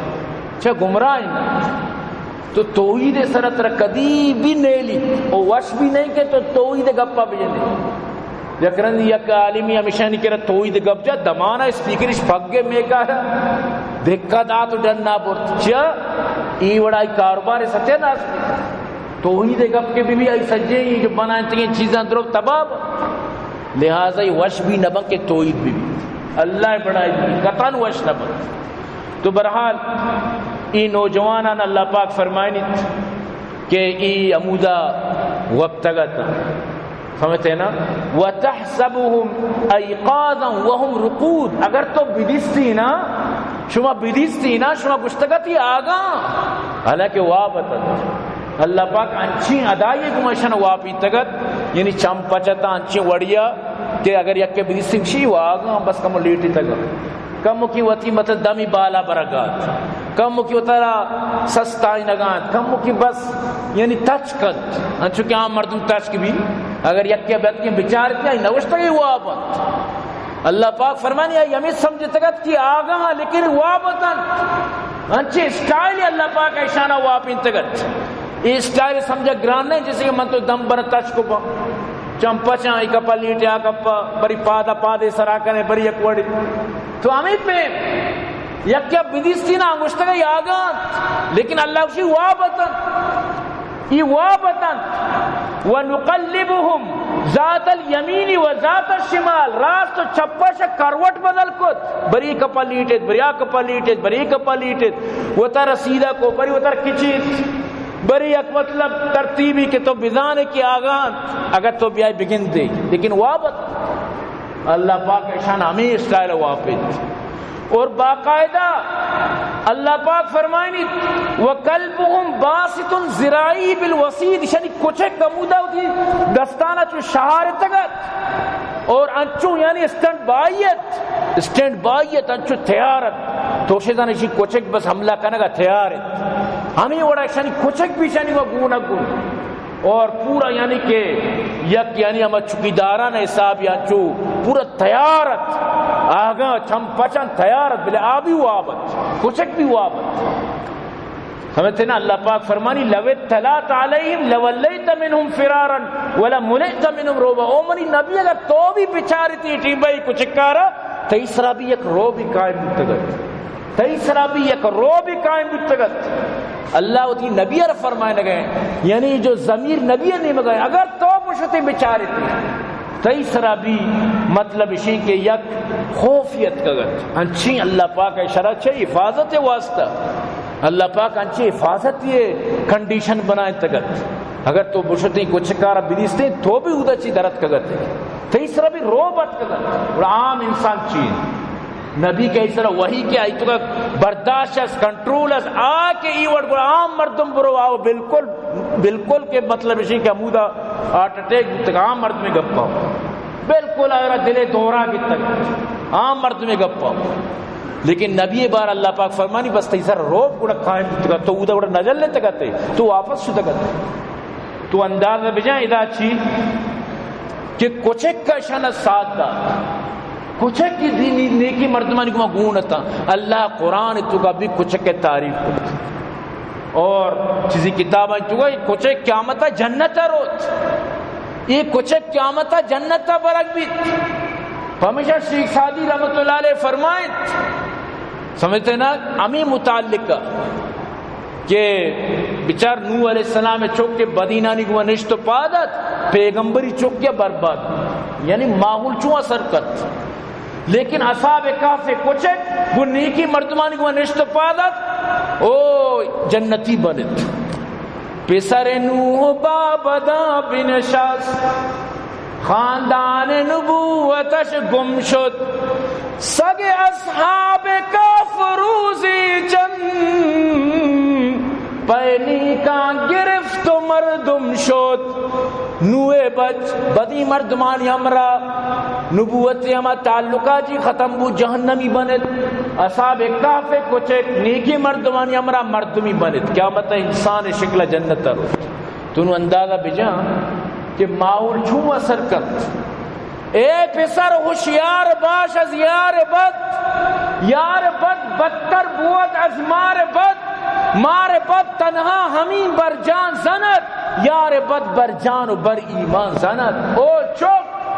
چہ گمراہ ہیں۔ تو توحید سر تر کدی بھی نیلی، او وش بھی نہیں کہ تو توحید گپا بجنے۔ یک رندی یک عالمی ہمیشانی کرا توحید گپ جا، دمانا اسپیکرش پگے میکارا دھکا دات و ڈنا برت۔ چیا؟ ای وڑائی کاروبار ستیاناس۔ توحید گپ کے بی بی آئی سجے ای جو بنائیں تگیں چیزاں درو تباہ۔ لہذا ای وش بھی نہ بن کہ توحید بی بی۔ اللہ بڑائی بی بی۔ قطعاً وش نہ بن۔ تو برحال ای نوجوانان اللہ پاک فرمائنیت کہ ای ہمودا وپتگت۔ سمجھتے نا؟ وتحسبهم أيقاظا وهم رقود۔ اگر تو بدیستی نا، شما بدیستی نا، شما گشتگتی آگاہ، حالانکہ واب اتت۔ اللہ پاک انچیں ادائی گمشن واپیتگت، یعنی چم پچتا انچیں وڑیا کہ اگر یکے بدیستیں شی و آگاں بس کمو لیٹی تگا، کمو کی وتی مطلب دمی بالا برگات، کمو کی وتارا سستائی نگات، کمو کی بس یعنی تچک انت، انچو کہ عام مردم تچک بی۔ اگر یکے بیت کہ بچارت یا نوشتگی واب انت۔ اللہ پاک فرمانی، آئی ہمیں سمجھتگت کہ آگاہ، لیکن واب اتنت۔ انچے اسٹائل اللہ پاک ایشانا واپینتگت۔ اے اسٹائل سمجھا گران نہیں، جیسے کہ من تو دم بر تچ کو پا، چم پچاں، ای کپا لیٹے، آ کپا، بری پادا پادے سرا کنے، بری یک وڑی۔ تو ہمیں پہ یکیا بدیستی نا گوشتگا یاگان، لیکن اللہ اسی واب اتن۔ ای واب اتنت۔ ونقلبهم ذات الیمین و ذات الشمال، راست و چپش کروٹ بدل کت، بری کپا لیٹت، بری آ کپا لیٹت، بری کپا لیٹت، وتر سیدھا کو، بری وتر کچیت، بری یک مطلب ترتیبی کہ تو بزانے کہ آگاں، اگر تو بیائے بگندے، لیکن واب ات۔ اللہ پاک اشان ہمیں اسٹائل واپس اور باقاعدہ اللہ پاک فرمائنی، وکلبهم باسط ذراعه بالوصید، یعنی کچک کمودا ہوتی دستانا چو شہارتگت اور انچو یعنی اسٹینڈ بائی ات، اسٹینڈ بائی ات، انچو تیار ات۔ تو شیطان اشی کچک بس حملہ کنگا تیار ات۔ ہمیں وڑا اشانی کچک بھی اشانی و گونگ گون۔ اور پورا یعنی کہ یک یعنی ہما چوکیداران حساب یا چو پورا تیار ات، آگاں چم پچان تیار ات، بلے آ بھی واب ات، کچک بھی واب ات۔ سمجھتے نا؟ اللہ پاک فرمانی، لو اطلعت علیہم لولیت منہم فرارا ولملئت منہم رعبا۔ او منی نبی، اگر تو بھی بچارتی ٹیمبئی کچکارا، تئی سرا بھی یک رعبی قائم بوتگت۔ تئی سرا بھی یک رعبی قائم بوتگت۔ اللہ وتی نبی ار فرمائنگئے، یعنی جو ضمیر نبی ء نیمگئے، اگر تو بشتے بچارتے، تئی سرا بھی مطلب اشی کہ یک خوف یتکگت۔ انچیں اللہ پاک ء شرع چہ حفاظت واسطہ، اللہ پاک انچیں حفاظت یہ کنڈیشن بنائیں تگت۔ اگر تو بشتے کچکارا بدیستے، تو بھی اودا چی درت کگت۔ تئی سرا بھی رعب اتکگت۔ اور عام انسان چی نبی کہ ایسرا وحی کہ آئی تو کا برداشت اس، کنٹرول اس، آ کہ ای وڑ گڑا عام مردم برو آو، بالکل، بالکل کہ مطلب اشی کہ ہمودا ہارٹ اٹیک بوتگ، عام مردم گپا۔ بالکل آئرا دل دورہ گتگ، عام مردم گپا۔ لیکن نبی بار اللہ پاک فرمانی، بس تئی سر روب گڑا قائم بوتگ، تو اودا گڑا نجل لیتگ تے، تو واپس شتگ۔ تو اندازہ بجان ادا چی کہ کچک کا شان ساتھ دا۔ کچک کی دینی نیکی مردمانی گما گون اتاں۔ اللہ قرآن تو کا بھی کچک کے تعریف کرت۔ اور چیزی کتاباں تو کا کچک قیامت جنت روت۔ یہ کچک قیامت جنت برگ بیت۔ پمیشا شیخ سعدی رحمت اللہ علیہ فرمائیت، سمجھتے نا، ہمیں متعلق کہ بچار نوح علیہ السلام چک کے بدینانی گما نشت و پادت، پیغمبری چک یا برباد، یعنی ماحول چون اثر کرت۔ لیکن اصحاب کہف کچک گو نیکی مردمانی گما نشت و پادت، او جنتی بنت۔ پسر نوح بابدا بنشست، خاندان نبوتش گم شد۔ سگ اصحاب کہف روزی چند، پہ نیکاں گرفت و مردم شد۔ نوح بچ بدی مردمانی ہمراہ نبوت ہما تعلقہ جی ختم بو، جہنمی بنت۔ اصحاب کہف کچک نیکی مردمانی ہمراہ مردمی بنت۔ قیامت انسان شکل جنت رو۔ تو نوں اندازہ بجاں کہ ماحول چوں اثر کنت۔ اے پسر ہوشیار باش از یار بد، یار بد بدتر بود از مار بد، مار بد تنہا ہمیں بر جان زند، یار بد بر جان و بر ایمان زند۔ او چک،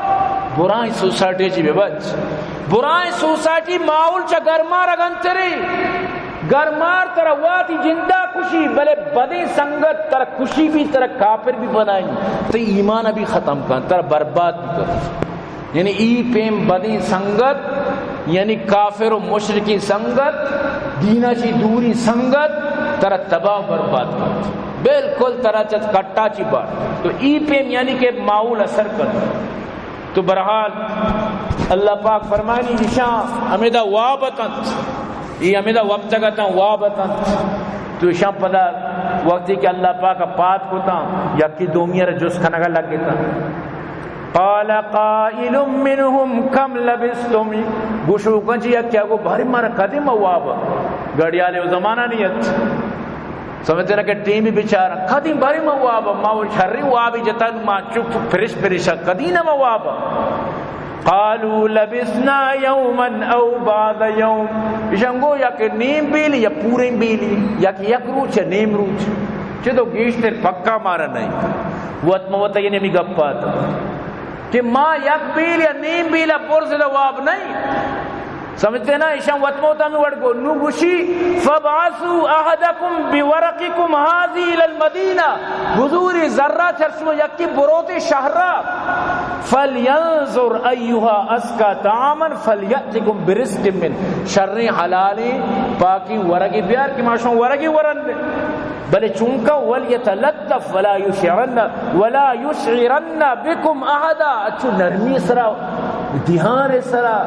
برائیں سوسائٹی چی ببچ، برائیں سوسائٹی ماحول چہ گرمار اگنتری۔ گرمار ترا واتی جندا کشی، بلے بدیں سنگت ترا کشی بھی، ترا کافر بھی بنائیں، تئی ایمان بھی ختم کن، ترا برباد بھی کن۔ یعنی ای پیم بدیں سنگت، یعنی کافر و مشرکی سنگت، دینا چی دوری سنگت، ترا تباہ و برباد کن، بالکل ترا چت کٹا چی بار۔ تو ای پیم یعنی کہ ماحول اثر کن۔ تو بہرحال اللہ پاک فرمانی، ایشاں ہمیدا واب اتنت، ای ہمیدا وپتگ اتاں، واب اتنت۔ تو ایشاں پدا وقتی کہ اللہ پاک پاد کتاں، یکی دومی را جست کنگا لگ اتاں۔ قال قائل منهم كم لبثتم، گوشوکاں چہ یکے ءَ گو، باریں مارا کدی ما واب، گڑیالے و زمانہ نیت۔ سمجھتے نا کہ ٹیم بچار، کدی باریں ما واب، ما و شری وابی جتا، ما چپ پرش پرشا، کدی نہ ما واب۔ قالوا لبثنا يوما أو بعض يوم، ایشان گو یا کہ نیم بیلی یا پوریں بیلی، یا کہ یک روچ یا نیم روچ، چہ تو گیشتر پکا مارا نہیں۔ وت موت یعنی ہمی گپات کہ ما یک بیل یا نیم بیل ءَ برز دا واب نہیں۔ سمجھتے نا؟ ایشان وت موت ہمیں وڑ گو۔ نو گوشی، فابعثوا أحدكم بورقكم هذه إلى المدينة، بزوری ذرہ چرشم یکی بروتے شہرا، فلينظر أيها أزكى طعاما فليأتكم برزق منه، شریں حلالیں پاکیں ورگی بیار کہ ما شما ورگی ورن دے۔ بلے چونکا، وليتلطف ولا يشعرن، ولا يشعرن بكم أحدا، اچو نرمی سرا، دھیان سرا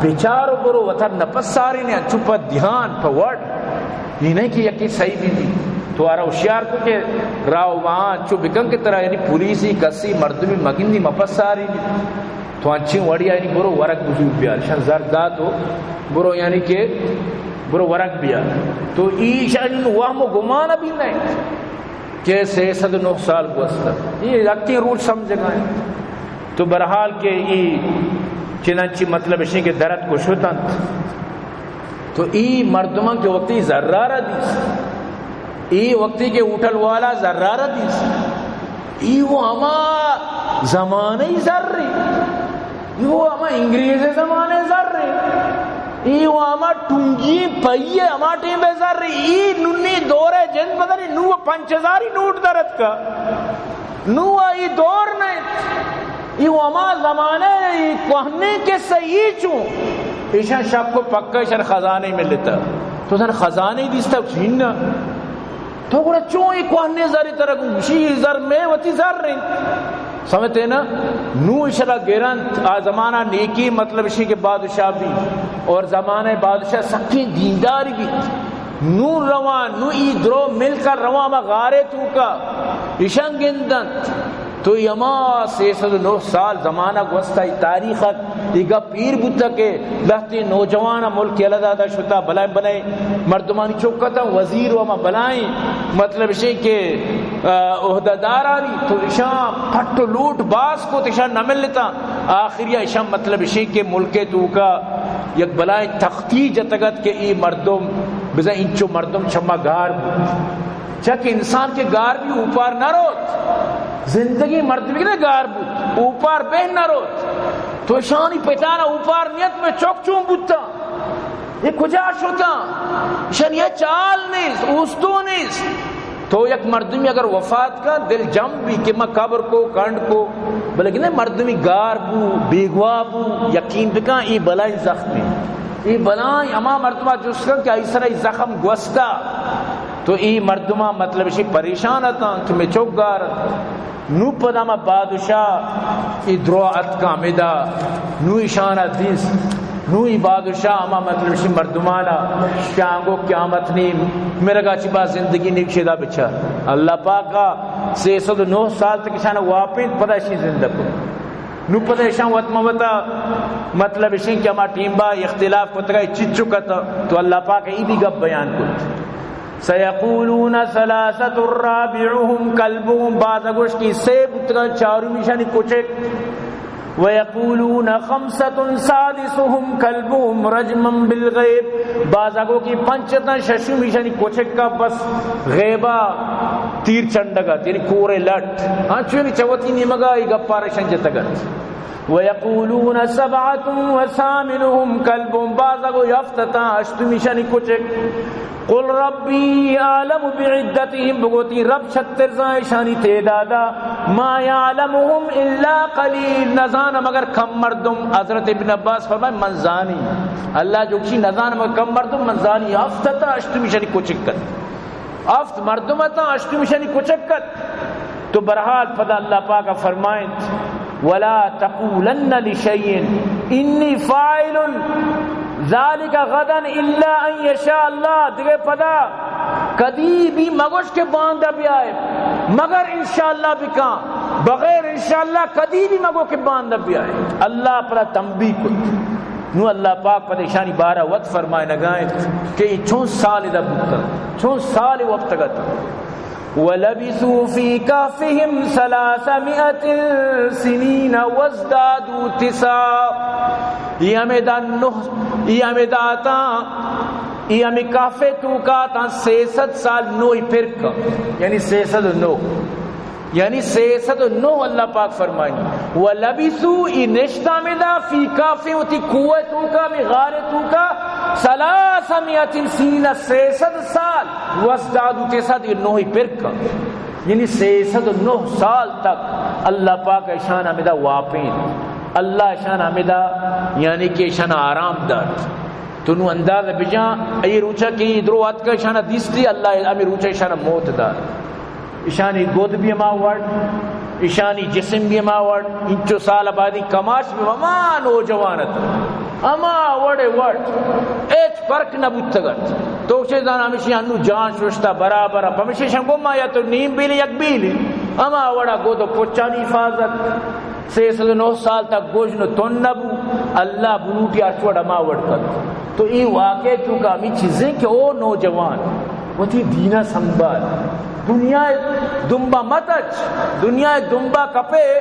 بچار و برو، وتر نپس ساری نے، اچو پہ دھیان، پہ وڑ۔ یہ نہیں کہ یکی صحیح بھی بھی۔ تو آرا ہوشیار کو کہ راہ وہاں اچو بکن کہ ترا یعنی پولیسی، کسی مردمی مگندی، مپس ساری نے۔ تو انچیں وڑی آئینی برو ورگ بزور بیار، شان زر دات و برو یعنی کہ برو ورگ بیار۔ تو ایشان وہم و گمان بھی نہیں کہ سئے سد و نہ سال گوستہ۔ یہ یکیں روچ سمجھگا ہے۔ تو بہرحال کہ ای چنانچہ مطلب اشیں کہ درت کو شتنت۔ تو ای مردمان کہ وقتی زرارہ دیست، ای وقتی کہ ہوٹل والا زرارہ دیست، ای وہ ہما زمانہ زر، ای وہ ہما انگریز زمانہ زر، ای وہ ہما ٹنگی پئیے ہما ٹیم زر، ای ننی دور جند بدلی نو پنچ ہزاری نوٹ درت کا۔ نو آئی دور نہ انت۔ ای ہما زمانہ ای کوہنیں قصہ ای چون۔ ایشان شک و پکا ایشان خزانے ملتا۔ تو سن خزانے دیستا چین نہ۔ تو گڑا چون ای کوہنیں زری ترا گوشی، ای زر میں وتی زر انت۔ سمجھتے نا؟ نو ایشرا گرنت، آ زمانہ نیکی مطلب اشی کہ بادشاہ بھی اور زمانہ بادشاہ سکیں دینداری بھی۔ نوں رواں، نوں ای درو ملک ءَ رواں ہما غارے توکا ایشاں گندنت۔ تو ای ہما سئے سد و نہ سال زمانہ گوستا، ای تاریخ ءَ ای گپ ایر بوتا کہ لہتیں نوجوان ءَ ملک یلہ داتا شتا، بلائیں بلائیں مردمانی چک اتاں، وزیر و ہما بلائیں مطلب اشیں کہ، آ، عہدہ دارانی، تو ایشاں پٹ و لوٹ باز کت، ایشاں نہ ملتاں۔ آخری ءَ ایشاں مطلب اشیں کہ ملک ءِ توکا یک بلائیں تختی جتگ ات کہ اے مردم، بزاں انچو مردم چما گار بوت۔ چک انسان کہ گار بی اوپار نہ روت۔ زندگی مردمی کہ گار بوت، اوپار بہ نہ روت۔ تو اشانی پتانا اوپار نیت، مئے چک چون بوتاں؟ اے کجا شتاں؟ اشانی ہچ حال نیست، اوستو نیست۔ تو یک مردمی اگر وفات کن، دل جم بی کہ ما قبر کو، کنڈ کو، بلے کہ نہ مردمی گار بو، بیگواہ بو، یقین بکن، ای بلائیں زخمے۔ ای بلائیں ہما مردما جست کن کہ آئی سرا ای زخم گوستا۔ تو ای مردما مطلب اشی پریشان اتاں کہ مئے چک گار ات۔ نوں پدا ہما بادشاہ ای درو اتکاں ہمیدا، نوں ایشانا دیست، نوں ای بادشاہ ہما مطلب اشی مردمانا کہ آنگو قیامت نی مرگا چی با زندگی نی، شدا بچار۔ اللہ پاکا سئے سد و نہ سال تک ایشانا واپینت، پدا اشی زندہ کو۔ نوں پدا ایشاں وت مہ وتا مطلب اشیں کہ ہما ٹیم با اختلاف کتگا چچو کتا، تو اللہ پاک ای بھی گپ بیان کت۔ سیقولون ثلاثة رابعهم کلبهم، بعضا گوشت کہ سئے بوتگاں، چارمی شانی کچک۔ ویقولون خمسة سادسهم کلبهم رجما بالغیب، بعضا گو کہ پنچ اتاں، ششمی شانی کچک کا بس غیبا تیر چنڈگا، یعنی کورے لٹ۔ ہاں، چونی چوتی نیمگا ای گپارشن جتگت۔ ویقولون سبعة وثامنهم کلبهم، بعضا گو ہفت اتاں، ہشتمی شانی کچک۔ قل ربی اعلم بعدتهم، بگوتی رب شتر زان اشانی تعدادا، ما یعلمهم الا قلیل، نزان مگر کم مردم۔ حضرت ابن عباس فرمائے من زانی، اللہ جو کشی نزان مگر کم مردم من زانی، ہفت اتاں، ہشتمی شانی کچک کت۔ ہفت مردم اتاں، ہشتمی شانی کچک ات۔ تو بہرحال پدا اللہ پاک فرمائنت، ولا تقولن لشیء انی فاعل ذلک غدا الا ان یشاء اللہ، دگہ پدا کدی بھی مگوش کہ باندا بیائے مگر انشاءاللہ بکاں۔ بغیر انشاءاللہ کدی بھی مگو کہ باندا بیائے۔ اللہ پدا تنبیہ کت۔ نو اللہ پاک پدا ایشانی بارہ وت فرمائنگا انت کہ اے چون سال ادا بوتگ، چون سال وپتگ ات۔ ولبثوا في كهفهم ثلاثمائة سنين وازدادوا تسعا۔ اے ہمدا نوح، اے ہمدا تاں، اے ہمے کہف توکا تاں سیصد سال نوح پر کن، یعنی سیصد و نوح۔ یعنی سیصد و نوح اللہ پاک فرمائنی۔ ولبثوا، اے نشت ہمدا، فی کہفهم، وتی کوہ توکا، ہمے غار توکا، ثلاثمائة سنین، سیصد سال، وازدادوا تسعا، اے نوح پر کن۔ یعنی سیصد و نوح سال تک اللہ پاک اشان ہمدا واپین۔ اللہ اشان ہمدا، یعنی کہ اشان آرام دات۔ تو نو اندازہ بجاں، اے روچا کہ اے درو آتکا اشانا دیستی، اللہ ہمے روچا اشانا موت دات۔ اشانی گد بھی ہما وڑ، اشانی جسم بھی ہما وڑ، انچو سال آبادی کماش بھی ہما نوجوان ات، ہما وڑ وڑ، ہچ فرق نہ بوتگ ات۔ تو چے زان ہمیشی انو جان ششتا برابر، پمیشی شنگو ما یا تو نیم بیلی یک بیلی، ہما وڑا گد و پچانی حفاظت۔ سیصد و نوح سال تک گژن و تن نہ بو، اللہ بلوٹی ہرچ وڑ ہما وڑ کت۔ تو اے واقعہ توکا ہمے چیزیں کہ او نوجوان وتی دینا سنبھال، دنیا دمبا متچ، دنیا دمبا کپے،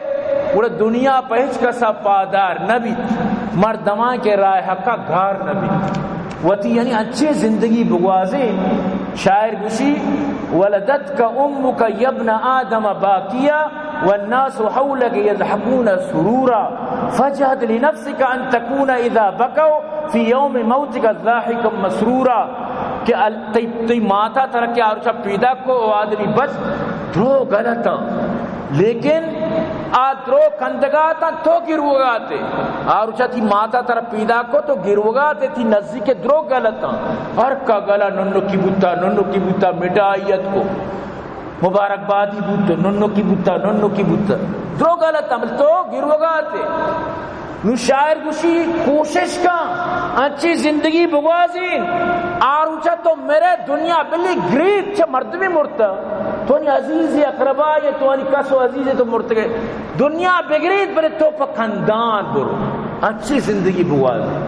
گڑا دنیا پہ ہچ کسا پادار نہ بیت، مردمان کہ راہ حقا گار نہ بیت۔ وتی یعنی انچیں زندگی بگوازیں۔ شاعر گوشی، ولدتك أمك يا ابن آدم باكيا والناس حولك يضحكون سرورا فاجهد لنفسك أن تكون إذا بكوا في يوم موتك ضاحكا مسرورا۔ کہ ال-، تئی، تئی ماتا ترا کہ آروچا پیدا کو، او آدمی بس درو غلطاں۔ لیکن آ درو کندگاتاں تو گروگاتے۔ آ روچا تی ماتا ترا پیدا کو تو گروگاتے، تی نزیک درو گلتاں۔ ہر کا گلا ننکی بوتا، ننکی بوتا، مٹائیت کو مبارکبادی بوت، ننکی بوتا، ننکی بوتا۔ درو گلتاں، بل تو گروگاتے۔ نو شاعر گوشی کوشش کن، انچی زندگی بگوازین، آ روچا تو مرے دنیا بلی گریت چہ مردمی مرتا۔ تو نی عزیز اقربا یہ تو نی کس و عزیز تو مرتگے۔ دنیا بگریت بلے تو پہ کندان برو۔ انچی زندگی بگوازین۔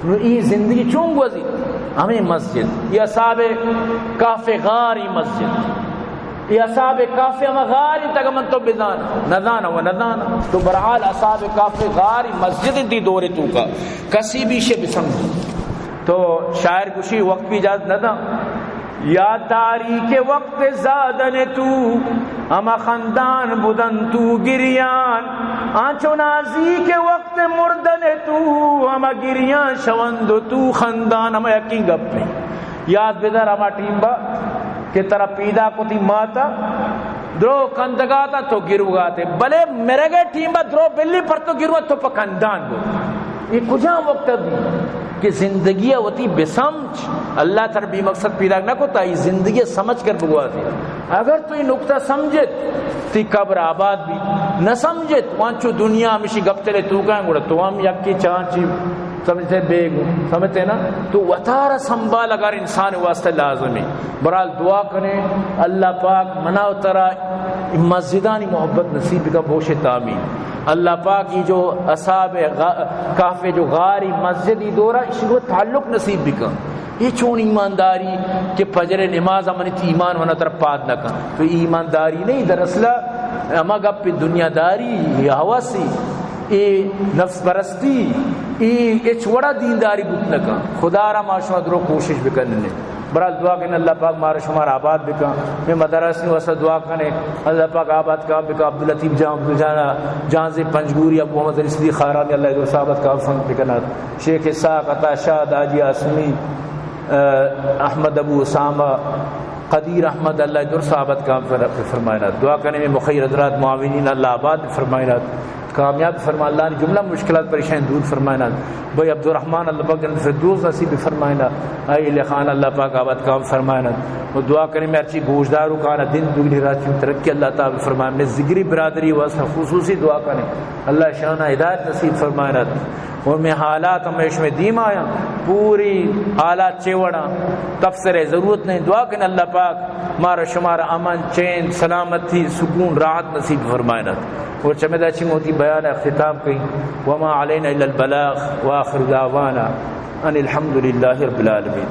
نو ای زندگی چون گوزی؟ ہمیں مسجد۔ یہ اصحاب کہف غاری مسجد۔ اے اصحاب کہف ہما غار انت، اگاں من تو بزان، نزاناں و نزاناں۔ تو برحال اصحاب کہف غار مسجد انت، تی دور توکا کسی بھی شے بسمجھ۔ تو شاعر گوشی وقت بھی اجازت نہ دا۔ یاد داری کہ وقت زادن تو ہما خندان بدن تو گریان، آنچو نازی کہ وقت مردن تو ہما گریان شوند تو خندان، ہما یقین گپیں۔ یاد بدار ہما ٹیم با کہ ترا پیدا کتی ماتا، درو کندگاتا تو گروگاتے، بلے مرگے ٹیم با درو بلی پر تو گروگا تو پہ کندان بو۔ یہ کجام وقت بھی کہ زندگی وتی بسمجھ، اللہ تر بے مقصد پیدا نہ کتا، یہ زندگی سمجھ کر بگوازی۔ اگر تو یہ نقطہ سمجھت، تی قبر آباد بھی نہ سمجھت، وانچو دنیا ہمیشی گپ چلے تو کہیں گڑا تو ہم یکی چانچی سمجھتے بیگو، سمجھتے نا؟ تو وتارا سنبھال اگر انسان واسطہ لازمی۔ برحال دعا کنے، اللہ پاک منا و ترا مسجدانی محبت نصیب بکا، بوشت آمین۔ اللہ پاک یہ جو اصحاب غا-، کہف جو غاری مسجد ای دورا، اسی کو تعلق نصیب بکا۔ یہ چون ایمانداری کہ فجر نماز منی تی ایمان منا ترا پاد نہ کن۔ تو ایمانداری نہیں، دراصل ہما گپ دنیا داری، یہ ہوسی، اے نفس پرستی، اے ہچ وڑا دینداری بوت نہ کن۔ خدا را ما شما درو کوشش بکننے۔ برحال دعا کن اللہ پاک مارا شما را آباد بکن۔ میں مدرس نو اسا دعا کنے، اللہ پاک آباد کام بکن۔ عبداللطیف جان، عبدالجان، جان سے پنجگوری، ابو محمد علی صدیق خارانی، اللہ درو آباد کام فن بکن۔ شیخ اسحاق، عطا شاد، حاجی آسمی، احمد ابو اسامہ، قدیر احمد، اللہ درو آباد کام فرمائنا۔ دعا کنے میں مخیر حضرات معاونین اللہ آباد فرمائنا۔ کامیاب فرما، اللہ نے جملہ مشکلات پریشان دور فرمائنا۔ بھائی عبدالرحمن اللہ پاک جنت فردوس نصیب فرمائنا۔ اے علی خان اللہ پاک آباد کام فرمائنا۔ و دعا کریں میں ہرچی گوشدار و کانا دین دگنی راستی ترقی اللہ تعالی فرمائے۔ میں ذگری برادری واسطہ خصوصی دعا کریں، اللہ شانا ہدایت نصیب فرمائنا۔ و میں حالات ہمیش میں دیم آیا، پوری حالات چے وڑا، تفسیر ضرورت نہیں۔ دعا کریں اللہ پاک مارا شمارا امن، چین، سلامتی، سکون، راحت نصیب فرمائنا۔ اور چمدا چی موتی بیان اختتام کئی۔ وما علینا الا البلاغ، وآخر دعوانا ان الحمد للہ رب العالمین۔